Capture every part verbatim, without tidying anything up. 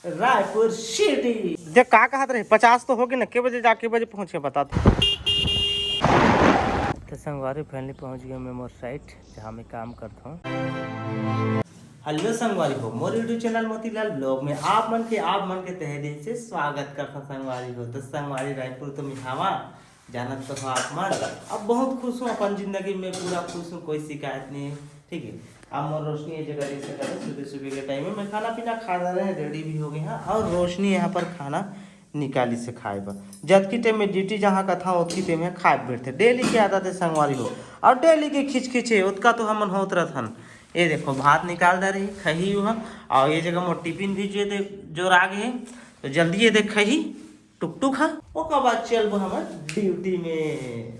Raipur city. देख, का कहत रहे, पचास तो हो गए ना, के बजे जाके बजे पहुंचे, बता तो। तो संगवारी, फाइनली पहुंच गए मैं मोर साइट, जहाँ मैं काम करता हूँ। हेलो संगवारी हो, मोर YouTube चैनल मोतीलाल ब्लॉग में आप मन के, आप मन के तहे दिल से स्वागत करता संगवारी हो। तो संगवारी, रायपुर तो मिहावा जानत तो हो आप मन। अब बहुत खुश हूँ अपन जिंदगी में, पूरा खुश हूँ, कोई शिकायत नहीं है। ठीक है, अब मोर रोशनी ये जगह देख सकते हैं, सुबह सुबह के टाइम में मैं खाना पीना खा रहे हैं, रेडी भी हो गए हैं। और रोशनी यहाँ पर खाना निकाली से खाए बर, जतकी टाइम में ड्यूटी जहाँ कथा, ओतकी टाइम में खाए बैठते। डेली के आदत है संगवारी हो, और डेली के खिचखिच है, ओतका तो हमन होत रहथन। ये देखो, भात निकाल दे रही, खही हुआ। और ये जगह मोर टिफिन भी जो दे, जो राग है, तो जल्दी ये देख खही टुकटुक हा। ओकर बाद चलबो हमर ड्यूटी में,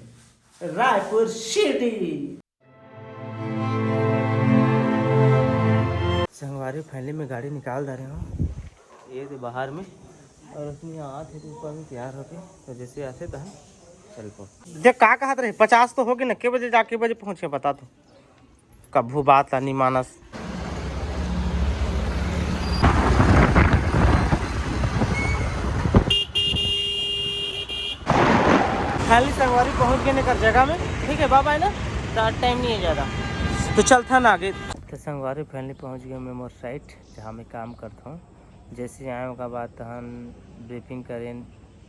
रायपुर सिटी। संगवारी, फाइनली मैं गाड़ी निकाल दे रहे हूँ ये दे बाहर में, और उसमें आत है तो ऊपर में तैयार होके, तो जैसे आते तो हम चल पो। देख, का कहत रहे, पचास तो हो गए ना, के बजे जाके बजे पहुँचे, बता तो। कभू बात ला नी मानस। फाइनली संगवारी पहुंच गए एकर जगह में। ठीक है, बाय बाय ना, तो टाइम नहीं है ज़्यादा, तो चलथन आगे। तो संगवारी, फाइनली पहुंच गए मैं मोर साइट, जहाँ मैं काम करता हूँ। जैसे आए ओकर बाद तहन ब्रीफिंग करें,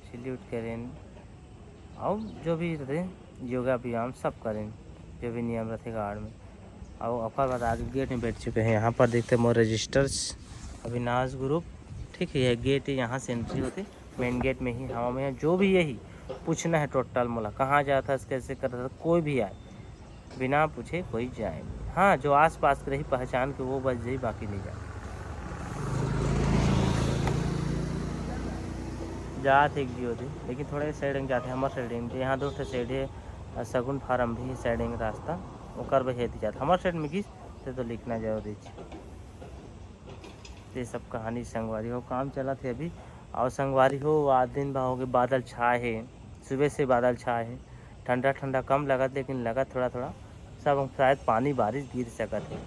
सैल्यूट करें, और जो भी रहते योगा व्यायाम सब करें, जो भी नियम रहते गार्ड में। और ओकर बाद आगे गेट में बैठ चुके हैं। यहाँ पर देखते मोर रजिस्टर्स, अविनाश ग्रुप। ठीक है, यह गेट है, यहाँ से एंट्री होते, मेन गेट में ही। हवा में जो भी यही पूछना है टोटल मोला, कहाँ जाता है, कैसे करता है, कोई भी आए, बिना पूछे कोई जाए नहीं। हाँ, जो आसपास के रही पहचान के, वो बच जाई, बाकी नहीं जाए। जात है एक जियो दे, लेकिन थोड़ा साइड में जाते हैं, हमारे साइड में। यहाँ दो ठो साइड है, और सगुन फार्म भी साइड में रास्ता, ओकर वजह से जाते। हमारे साइड में किस ते तो लिखना जरूरी है। ये सब कहानी संगवारी हो, काम चलत है अभी। और संगवारी हो, आज दिन भर हो गए, बादल छाए है, सुबह से बादल छाए है। ठंडा ठंडा कम लगत, लेकिन लगत थोड़ा थोड़ा। सब हम शायद पानी बारिश गिर सकत है।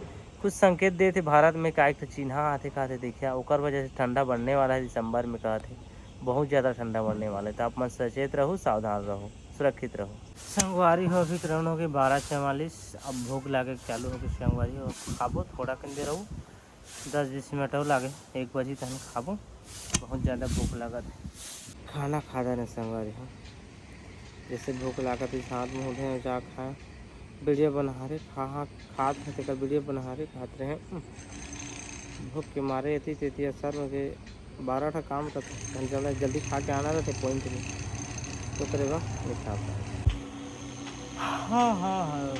कुछ संकेत देते भारत में, का एक ठो चिन्हा आते कहते, देखिया, ओकर वजह से ठंडा बढ़ने वाला है दिसंबर में, कहते बहुत ज़्यादा ठंडा बढ़ने वाला है। तो आप मन सचेत रहू, सावधान रहू, सुरक्षित रहू। संगवारी हो, अभी करीबन हो गए बारह चवालीस। अब भूख लागे चालू हो गए संगवारी हो, खाबो थोड़ा कन देर रहू, दस बीस मिनट और लागे, एक बजी तहन खाबो, बहुत ज़्यादा भूख लागत है। खाना खा देना संगवारी हो, जैसे भूख लागत है, साथ में उठे जा खाए, वीडियो बना रहे, खा, हाँ, खात है, तेकर वीडियो बना रहे, खात रहे। हम्म। भूख के मारे एती तेती असर में के बारह ठा काम रहता, हम जल्दी, जल्दी खा के आना रहते पॉइंट में, तो करे बा, नहीं खा पाए। हाँ, हाँ, हाँ।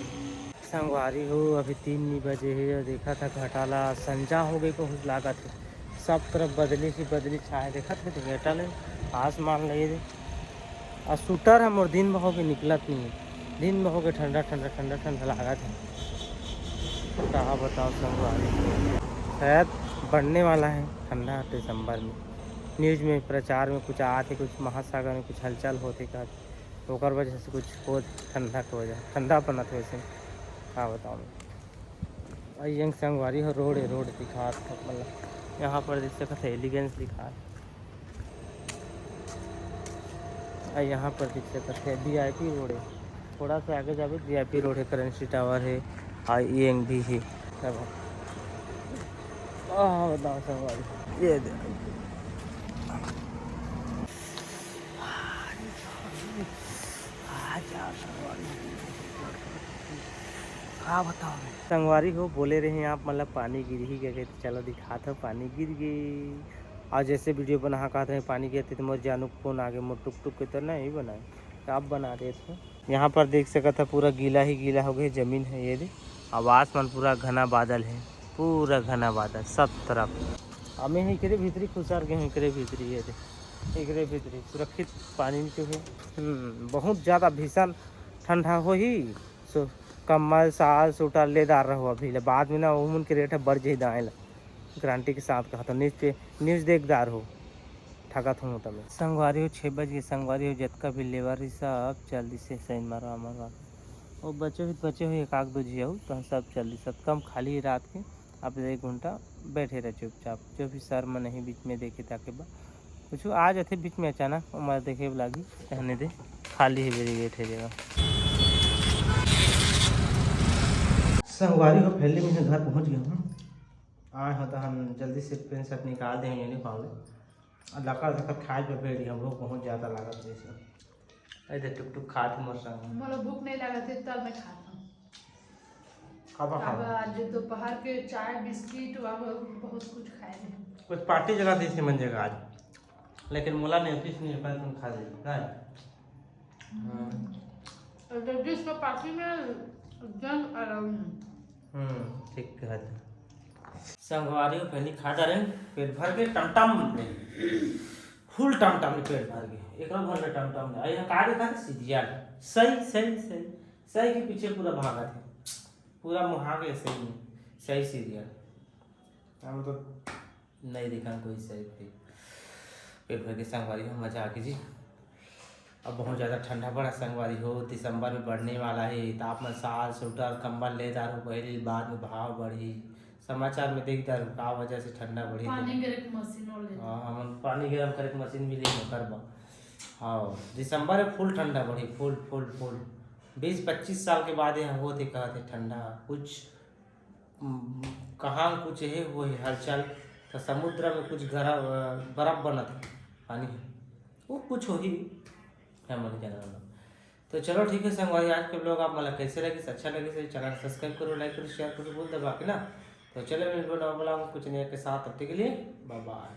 संगवारी हो, अभी तीन नहीं बजे है और देखा था घटा ला, संजा हो गई, बहुत लागत है। सब तरफ बदली ही बदली छाए, देखत है तो घटा ले, आसमान लगे दे। आ सूटर है मोर, दिन में होके निकलत नहीं है, दिन में होके ठंडा ठंडा ठंडा ठंडा लागत है। कहा बताओ संगवारी, शायद बढ़ने वाला है ठंडा दिसंबर में। न्यूज में प्रचार में कुछ आत है, कुछ महासागर में कुछ हलचल होते का, ओकर वजह से कुछ हो ठंडा के वजह, ठंडा बनत है वैसे। का बताओ मैं। आ यंग संगवारी हो, रोड है, रोड दिखात है, मतलब यहाँ पर देख सकत है एलिगेंस लिखा है। आ यहाँ पर देख सकत है वीआईपी रोड है, थोड़ा सा आगे जाबे वीआईपी रोड है, करेंसी टावर है, आ यंग भी है। तब हाँ, बताओ संगवारी, ये दे। आ जाओ संगवारी। का बताओ मैं? संगवारी हो, बोले रहे आप, मतलब पानी गिर ही गए, तो चलो दिखात हो, पानी गिर गई। और जैसे वीडियो बना कहत रहे पानी गिरते, तो मोर जानू के फोन आगे, मोर टुक टुक के तो नहीं बनाए, तो आप बना देते। यहाँ पर देख सकत है, पूरा गीला ही गीला हो गए, जमीन है ये दे। अब आसमान पूरा घना बादल है, पूरा घना बादल सब तरफ। हमें ही एकरे भीतरी खुसर गए हैं, एकरे भीतरी ये दे, एकरे भीतरी सुरक्षित पानी में क्यों है। हम्म, बहुत ज़्यादा भीषण ठंडा हो ही। सो कम्बल, साल, सूटर लेदार रहो अभी ले, बाद में ना ओमन के रेट है बढ़ जाही दाएँ ला। गारंटी के साथ कहत हूँ, न्यूज पे, न्यूज देखदार हो, ठगत हूँ तमे। संगवारी हो, छः बज गए। संगवारी हो, जतका भी लेबर रही सब चल दिस हे, साइन मारवा मारवा। वो बचे हुई, बचे हुई एक आध दो झी अउ, तो सब चल दिस, सब कम खाली रात के। अब एक घंटा बैठे रह चुपचाप, जो भी सर मन नहीं बीच में देखे ताके बा, कुछ आ जाथे बीच में अचानक, ओमा देखे ला लागी, रहने दे, खाली है मेरी बैठे जगह। संगवारी हो, पहले मैं घर पहुंच गया हूँ। आए हो तो हम जल्दी से पैंट शर्ट निकाल दें यूनिफॉर्म में। और लकर धकर खाए पे बैठ गया, भूख बहुत ज़्यादा लागत जैसे। ऐसे टुक टुक खात मोर संग। मोला भूख नहीं लागत है, तब मैं खात हूँ। खाबा अब खाबा। आज दोपहर के चाय बिस्किट, अब बहुत कुछ खाए हैं। कुछ पार्टी जगह थी इसी मन जगह आज, लेकिन मोला नहीं, ऑफिस नहीं है, अपन खा ले ना। हम्म। और जगदीश का पार्टी में जंग अलाउड नहीं। हम्म, ठीक कहत। संगवारी हो, पहली खा डारेन पेट भर के टमटम, फुल टमटम पेट भर के, एकरा भर के टमटम। आ यह का देखा था? सीरियल। सही, सही, सही, सही के पीछे पूरा भागत है, पूरा मुहा के सही में, सही सीरियल। हम तो नहीं देखा कोई सही भाई। पेट भर के संगवारी हो, मजा आ गई जी। अब बहुत ज़्यादा ठंडा पड़ा संगवारी हो, दिसंबर में बढ़ने वाला है तापमान। साल स्वेटर कंबल ले दारू पहली, बाद में भाव बढ़ी। समाचार में देख दारू का वजह से ठंडा बढ़ी। पानी गिरे के मशीन और ले हाँ, हम पानी गर्म करे के मशीन भी ले करबा। हाँ, दिसंबर में फुल ठंडा बढ़ी, फुल फुल फुल। बीस पच्चीस साल के बाद यहाँ होते कहते ठंडा कुछ, उम, कहाँ कुछ है वो है हलचल, तो समुद्र में कुछ गरम, अ, बर्फ बनत है, पानी है, वो कुछ होही है मन के नाम। तो चलो ठीक है संगवारी, आज के ब्लॉग आप मन ला कैसे लगिस? अच्छा लगिस तो चैनल सब्सक्राइब करो, लाइक करो, शेयर करो, बोल दबा के ना। तो चलो मिलबो नवा ब्लॉग में कुछ नया के साथ, तब तक के लिए बाय बाय।